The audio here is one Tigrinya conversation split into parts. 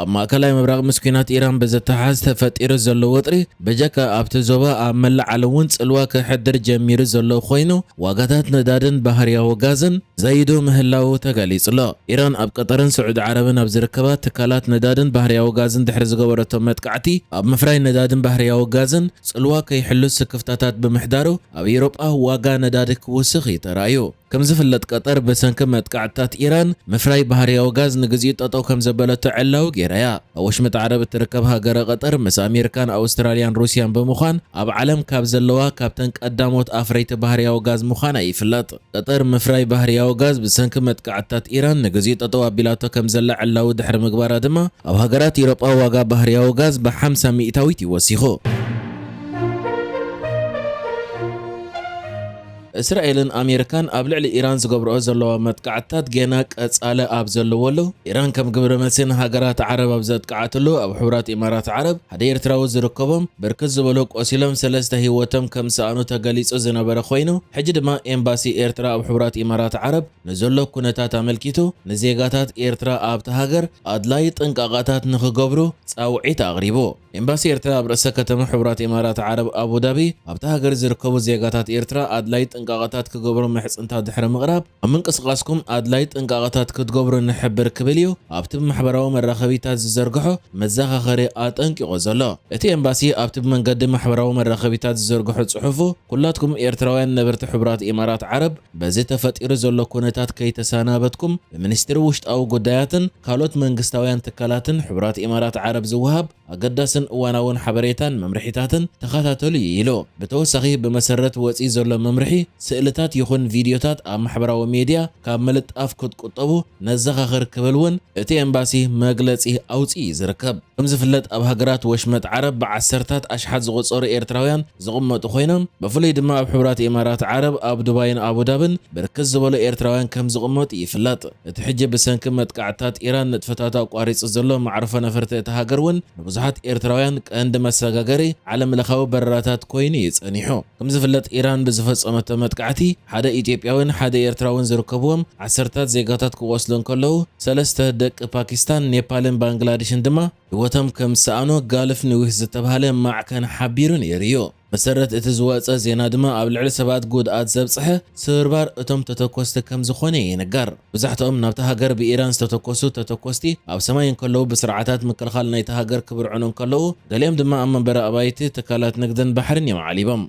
ኣብ ማእከላይ ምብራቕ ምስ ኲናት ኢራን ብዝተሓዝ ተፈጢሩ ዘሎ ወጥሪ፣ ብጀካ ኣብቲ ዞባ ኣብ መላእ ዓለም እውን ጽልዋ ክሕድር ጀሚሩ ዘሎ ኮይኑ፣ ዋጋታት ነዳድን ባህርያዊ ጋዝን ዘይዱ ምህላዉ ተገሊጹ ኣሎ። ኢራን ኣብ ቀጠርን ስዑዲ ዓረብን ኣብ ዝርከባ ትካላት ነዳድን ባህርያዊ ጋዝን ድሕሪ ዝገበረቶ መጥቃዕቲ፣ ኣብ ምፍራይ ነዳድን ባህርያዊ ጋዝን ጽልዋ ከይሕሉ ስክፍታታት ብምሕዳሩ፣ ኣብ ኤውሮጳ ዋጋ ነዳዲ ክውስኽ እዩ ተራእዩ። ከም ዝፍለጥ፣ ቀጠር ብሰንኪ መጥቃዕትታት ኢራን፣ ምፍራይ ባህርያዊ ጋዝ ንግዚኡ ጠጠው ከም ዘበለቶ ዕላዊ ገይራ'ያ። ኣብ ወሽመጥ ዓረብ እትርከብ ሃገረ ቀጠር፣ ምስ ኣሜሪካን ኣውስትራልያን ሩስያን ብምዃን፣ ኣብ ዓለም ካብ ዘለዋ ካብተን ቀዳሞት ኣፍረይቲ ባህርያዊ ጋዝ ምዃና ይፍለጥ። ቀጠር ምፍራይ ባህርያዊ ጋዝ ብሰንኪ መጥቃዕትታት ኢራን ንግዚኡ ጠጠው ኣቢላቶ ከም ዘላ ዕላዊ ድሕሪ ምግባራ ድማ፣ ኣብ ሃገራት ኤውሮጳ ዋጋ ባህርያዊ ጋዝ ብ50%ት እዩ ወሲኹ። እስራኤልን ኣሜሪካን ኣብ ልዕሊ ኢራን ዝገብርኦ ዘለዋ መጥቃዕትታት ጌና ቀጻለ ኣብ ዘለወሉ፣ ኢራን ከም ግብረ መልሲ ንሃገራት ዓረብ ኣብ ዘጥቃዓትሉ፣ ኣብ ሕቡራት ኢማራት ዓረብ ሓደ ኤርትራዊ ዝርከቦም ብርክት ዝበሉ ቆሲሎም ሰለስተ ህይወቶም ከም ዝሰኣኑ ተገሊጹ ዝነበረ ኮይኑ፣ ሕጂ ድማ ኤምባሲ ኤርትራ ኣብ ሕቡራት ኢማራት ዓረብ ንዘሎ ኩነታት ኣመልኪቱ፣ ንዜጋታት ኤርትራ ኣብታ ሃገር ኣድላይ ጥንቃቐታት ንኽገብሩ ጻውዒት ኣቕሪቡ። ኤምባሲ ኤርትራ ኣብ ርእሰ ከተማ ሕቡራት ኢማራት ዓረብ ኣቡዳቢ፣ ኣብታ ሃገር ዝርከቡ ዜጋታት ኤርትራ ኣድላይ ጥንቃቐታት ክገብሩ ምሕጽንታ ድሕሪ ምቕራብ፣ ኣብ ምንቅስቓስኩም ኣድላይ ጥንቃቐታት ክትገብሩ ንሕብር ክብል እዩ ኣብቲ ብማሕበራዊ መራኸቢታት ዝዘርግሖ መዘኻኸሪ ኣጠንቂቑ ዘሎ። እቲ ኤምባሲ ኣብቲ ብመንገዲ ማሕበራዊ መራኸቢታት ዝዘርግሖ ጽሑፉ፣ ኩላትኩም ኤርትራውያን ነበርቲ ሕቡራት ኢማራት ዓረብ፣ በዚ ተፈጢሩ ዘሎ ኩነታት ከይተሰናበትኩም፣ ብሚኒስትሪ ውሽጣዊ ጉዳያትን ካልኦት መንግስታውያን ትካላትን ሕቡራት ኢማራት ዓረብ ዝወሃብ ኣገዳስን እዋናውን ሓበሬታን መምርሒታትን ተኸታተሉ እዩ ኢሉ። ብተወሳኺ፣ ብመሰረት ወጺኡ ዘሎ መምርሒ፣ ስእልታት ይኹን ቪድዮታት ኣብ ማሕበራዊ ሜድያ ካብ ምልጣፍ ክትቁጠቡ ነዘኻኽር ክብል እውን እቲ ኤምባሲ መግለጺ ኣውጺኡ እዩ ዝርከብ። ከም ዝፍለጥ፣ ኣብ ሃገራት ወሽመጥ ዓረብ ብዓሰርታት ኣሽሓት ዝቑጸሩ ኤርትራውያን ዝቕመጡ ኮይኖም፣ ብፍሉይ ድማ ኣብ ሕቡራት ኢማራት ዓረብ፣ ኣብ ዱባይን ኣቡዳብን ብርክት ዝበሉ ኤርትራውያን ከም ዝቕመጡ ይፍለጥ። እቲ ሕጂ ብሰንኪ መጥቃዕትታት ኢራን ንጥፈታቱ ኣቋሪጹ ዘሎ መዕርፎ ነፈርቲ እታ ሃገር እውን ንብዙሓት ኤርትራውያን ቀንዲ መሰጋገሪ ዓለምለኻዊ በረራታት ኮይኑ እዩ ጸኒሑ። ከም ዝፍለጥ፣ ኢራን ብዝፈጸመቶ መጥቃዕቲ ሓደ ኢትዮጵያውን ሓደ ኤርትራውን ዝርከብዎም ዓሰርታት ዜጋታት ክቖስሉ እንከለዉ፣ ሰለስተ ደቂ ፓኪስታን፣ ኔፓልን ባንግላዴሽን ድማ ህይወቶም ከም ዝሰኣኑ ጋልፍ ኒውስ ዝተባህለ ማዕከን ሓቢሩ ነይሩ እዩ። መሰረት እቲ ዝወጸ ዜና ድማ፣ ኣብ ልዕሊ ሰባት ጉድኣት ዘብጽሐ ስብርባር እቶም ተተኮስቲ ከም ዝኾነ ይንገር። መብዛሕትኦም ናብታ ሃገር ብኢራን ዝተተኮሱ ተተኮስቲ ኣብ ሰማይ እንከለዉ፣ ብስርዓታት ምክልኻል ናይታ ሃገር ክብርዕኑ እንከለዉ፣ ገሊኦም ድማ ኣብ መንበሪ ኣባይቲ፣ ትካላት ንግድን ባሕርን እዮም ዓሊቦም።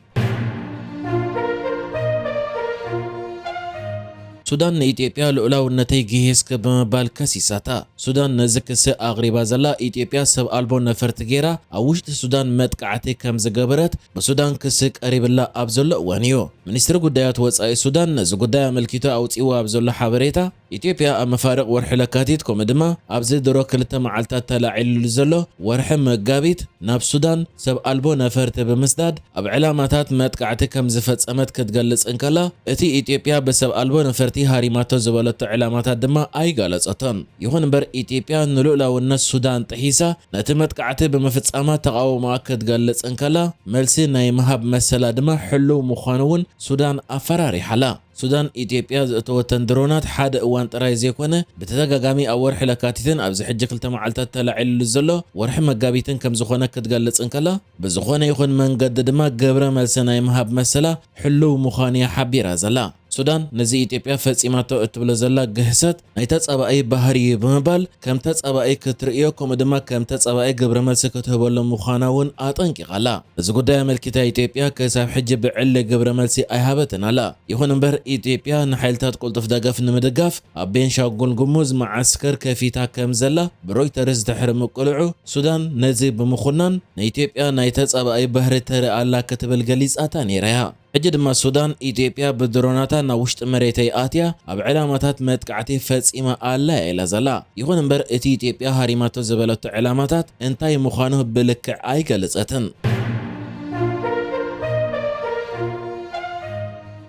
ሱዳን ንኢትዮጵያ ልኡላውነተይ ግሂስኪ ብምባል ከሲሳታ። ሱዳን ነዚ ክሲ ኣቕሪባ ዘላ፣ ኢትዮጵያ ሰብ ኣልቦ ነፈርቲ ገይራ ኣብ ውሽጢ ሱዳን መጥቃዕቲ ከም ዝገበረት ብሱዳን ክሲ ቀሪብላ ኣብ ዘሎ እዋን እዩ። ሚኒስትሪ ጉዳያት ወጻኢ ሱዳን ነዚ ጉዳይ ኣመልኪቱ ኣውጺእዎ ኣብ ዘሎ ሓበሬታ፣ ኢትዮጵያ ኣብ መፋርቕ ወርሒ ለካቲት፣ ከምኡ ድማ ኣብዚ ድሮ ክልተ መዓልታት ተላዒልሉ ዘሎ ወርሒ መጋቢት፣ ናብ ሱዳን ሰብ ኣልቦ ነፈርቲ ብምስዳድ ኣብ ዕላማታት መጥቃዕቲ ከም ዝፈጸመት ክትገልጽ እንከላ፣ እቲ ኢትዮጵያ ብሰብ ኣልቦ ነፈርቲ ሃሪማቶ ዝበለቶ ዕላማታት ድማ ኣይገለጸቶን። ይኹን እምበር፣ ኢትዮጵያ ንልኡላውነት ሱዳን ጥሒሳ ነቲ መጥቃዕቲ ብምፍጻማ ተቓውሞኣ ክትገልጽ እንከላ፣ መልሲ ናይ ምሃብ መሰላ ድማ ሕሉው ምዃኑ እውን ሱዳን ኣፈራሪሓላ። ሱዳን፣ ኢትዮጵያ ዘእተወተን ድሮናት ሓደ እዋን ጥራይ ዘይኮነ፣ ብተደጋጋሚ ኣብ ወርሒ ለካቲትን ኣብዚ ሕጂ ክልተ መዓልታት ተላዒልሉ ዘሎ ወርሒ መጋቢትን ከም ዝኾነ ክትገልጽ እንከላ፣ ብዝኾነ ይኹን መንገዲ ድማ ግብረ መልሲ ናይ ምሃብ መሰላ ሕሉው ምዃኑ እያ ሓቢራ ዘላ። ሱዳን፣ ነዚ ኢትዮጵያ ፈጺማቶ እትብሎ ዘላ ግህሰት ናይ ተጻባኢ ባህሪ እዩ ብምባል፣ ከም ተጻባኢ ክትርእዮ፣ ከምኡ ድማ ከም ተጻባኢ ግብረ መልሲ ክትህበሉ ምዃና እውን ኣጠንቂቓ ኣላ። እዚ ጉዳይ ኣመልኪታ፣ ኢትዮጵያ ክሳብ ሕጂ ብዕሊ ግብረ መልሲ ኣይሃበትን ኣላ። ይኹን እምበር፣ ኢትዮጵያ ንሓይልታት ቅልጡፍ ደገፍ ንምድጋፍ ኣብ ቤንሻንጉል ጉሙዝ መዓስከር ከፊታ ከም ዘላ ብሮይተርስ ድሕሪ ምቅልዑ፣ ሱዳን ነዚ ብምኹናን፣ ንኢትዮጵያ ናይ ተጻባኢ ባህሪ ተርኢ ኣላ ክትብል ገሊጻታ ነይራ እያ። ሕጂ ድማ ሱዳን፣ ኢትዮጵያ ብድሮናታ ናብ ውሽጢ መሬተይ ኣትያ ኣብ ዕላማታት መጥቃዕቲ ፈጺማ ኣላ እያ ኢላ ዘላ። ይኹን እምበር፣ እቲ ኢትዮጵያ ሃሪማቶ ዝበለቶ ዕላማታት እንታይ ምዃኑ ብልክዕ ኣይገለጸትን።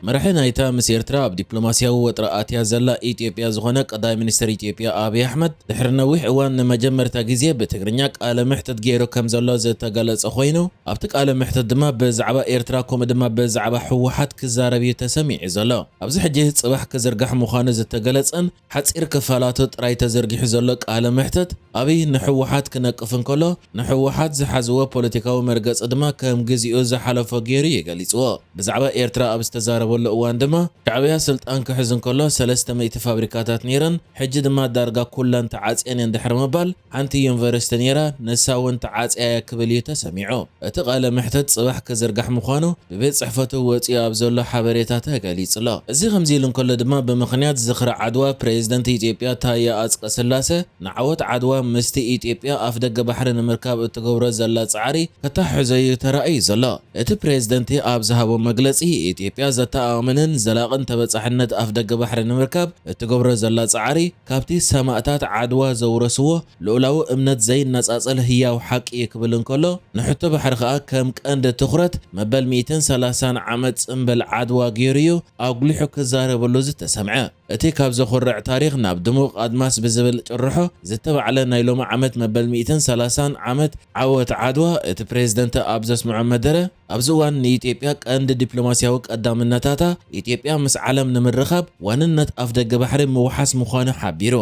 መራሒ ናይታ ምስ ኤርትራ ኣብ ዲፕሎማስያዊ ወጥሪ ኣትያ ዘላ ኢትዮጵያ ዝኾነ ቀዳማይ ሚኒስትር ኢትዮጵያ ኣብይ ኣሕመድ፣ ድሕሪ ነዊሕ እዋን ንመጀመርታ ግዜ ብትግርኛ ቃለ መሕትት ገይሩ ከም ዘሎ ዝተገለጸ ኮይኑ፣ ኣብቲ ቃለ መሕትት ድማ ብዛዕባ ኤርትራ ከምኡ ድማ ብዛዕባ ህወሓት ክዛረብ እዩ ተሰሚዑ ዘሎ። ኣብዚ ሕጂ ጽባሕ ክዝርጋሕ ምዃኑ ዝተገለጸን ሓጺር ክፋላቱ ጥራይ ተዘርጊሑ ዘሎ ቃለ መሕትት፣ ኣብይ ንህወሓት ክነቅፍ እንከሎ፣ ንህወሓት ዝሓዝዎ ፖለቲካዊ መርገጺ ድማ ከም ግዚኡ ዝሓለፎ ገይሩ እዩ ገሊጽዎ። ብዛዕባ ኤርትራ ኣብ ዝተዛረበሉ እዋን ድማ፣ ሻዕብያ ስልጣን ክሕዝ እንከሎ ሰለስተ ሚእቲ ፋብሪካታት ነይረን፣ ሕጂ ድማ ዳርጋ ኩለን ተዓጽየን እየን ድሕሪ ምባል፣ ሓንቲ ዩኒቨርሲቲ ነይራ፣ ንሳ እውን ተዓጽያ እያ ክብል እዩ ተሰሚዑ። እቲ ቃለ መሕትት ጽባሕ ክዝርጋሕ ምዃኑ ብቤት ጽሕፈቱ ወጺኡ ኣብ ዘሎ ሓበሬታ ተገሊጹ ኣሎ። እዚ ከምዚ ኢሉ እንከሎ ድማ፣ ብምኽንያት ዝኽሪ ዓድዋ፣ ፕሬዚደንት ኢትዮጵያ ታየ ኣጽቀ ስላሰ ንዓወት ዓድዋ ምስቲ ኢትዮጵያ ኣፍደገ ባሕሪ ንምርካብ እትገብሮ ዘላ ጻዕሪ ከተሓሕዞ እዩ ተራእዩ ዘሎ። እቲ ፕሬዚደንት ኣብ ዝሃቦ መግለጺ፣ ኢትዮጵያ ዘተኣማምንን ዘላቕን ተበጻሕነት ኣፍደገ ባሕሪ ንምርካብ እትገብሮ ዘላ ጻዕሪ፣ ካብቲ ሰማእታት ዓድዋ ዘውረስዎ ልኡላዊ እምነት ዘይነጻጸል ህያው ሓቂ እዩ ክብል እንከሎ፣ ንሕቶ ባሕሪ ከኣ ከም ቀንዲ ትኹረት መበል ሚእትን ሰላሳን ዓመት ጽምብል ዓድዋ ገይሩ እዩ ኣጉሊሑ ክዛረበሉ ዝተሰምዐ። እቲ ካብ ዘኹርዕ ታሪኽ ናብ ድሙቕ ኣድማስ ብዝብል ጭርሖ ዝተባዕለ ናይ ሎሚ ዓመት መበል ሚእትን ሰላሳን ዓመት ዓወት ዓድዋ፣ እቲ ፕሬዝደንት ኣብ ዘስምዖ መደረ፣ ኣብዚ እዋን ንኢትዮጵያ ቀንዲ ዲፕሎማስያዊ ቀዳምነታታ፣ ኢትዮጵያ ምስ ዓለም ንምርኻብ ዋንነት ኣፍደገ ባሕሪ ምውሓስ ምዃኑ ሓቢሩ።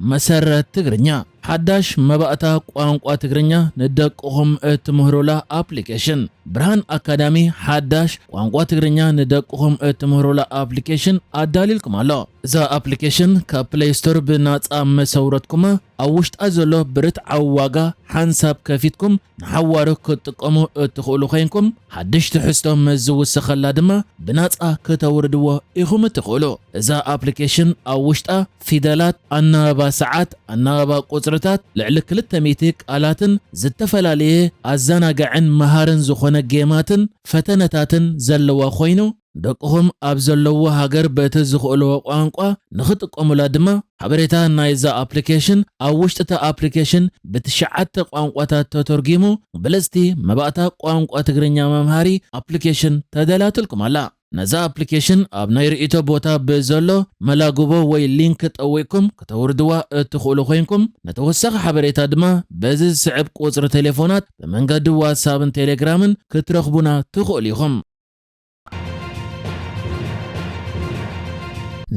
መሰረት ትግርኛ፣ ሓዳሽ መባእታ ቋንቋ ትግርኛ ንደቅኹም እትምህሩላ ኣፕሊኬሽን። ብርሃን ኣካዳሚ ሓዳሽ ቋንቋ ትግርኛ ንደቅኹም እትምህሩላ ኣፕሊኬሽን ኣዳልዩልኩም ኣሎ። እዛ ኣፕሊኬሽን ካብ ፕሌይ ስቶር ብናጻ መሰውረትኩማ፣ ኣብ ውሽጣ ዘሎ ብርትዓዊ ዋጋ ሓንሳብ ከፊትኩም ንሓዋሩ ክትጥቀሙ እትኽእሉ ኮይንኩም፣ ሓድሽ ትሕዝቶ ምስ ዝውሰኸላ ድማ ብናጻ ከተውርድዎ ኢኹም እትኽእሉ። እዛ ኣፕሊኬሽን ኣብ ውሽጣ ፊደላት፣ ኣናባባ ሰዓት፣ ኣናባባ ቁጽርታት፣ ልዕሊ ክልተ ሚእቲ ቃላትን ዝተፈላለየ ኣዘናጋዕን መሃርን ዝኾነ ጌማትን ፈተነታትን ዘለዋ ኮይኑ፣ ደቅኹም ኣብ ዘለውዎ ሃገር በቲ ዝኽእልዎ ቋንቋ ንኽጥቀሙላ ድማ፣ ሓበሬታ ናይዛ ኣፕሊኬሽን ኣብ ውሽጢ እታ ኣፕሊኬሽን ብትሽዓተ ቋንቋታት ተተርጒሙ፣ ብልጽቲ መባእታ ቋንቋ ትግርኛ መምሃሪ ኣፕሊኬሽን ተዳልያትልኩም ኣላ። ነዛ ኣፕሊኬሽን ኣብ ናይ ርእይቶ ቦታ ብዘሎ መላግቦ ወይ ሊንክ ጠዊቕኩም ከተውርድዋ እትኽእሉ ኮይንኩም፣ ንተወሳኺ ሓበሬታ ድማ በዚ ዝስዕብ ቁጽሪ ቴሌፎናት ብመንገዲ ዋትሳፕን ቴሌግራምን ክትረኽቡና ትኽእሉ ኢኹም።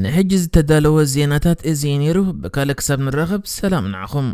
ንሕጂ ዝተዳለወ ዜናታት እዚ እዩ ነይሩ። ብካልእ ክሳብ ንራኸብ ሰላም ንዓኹም።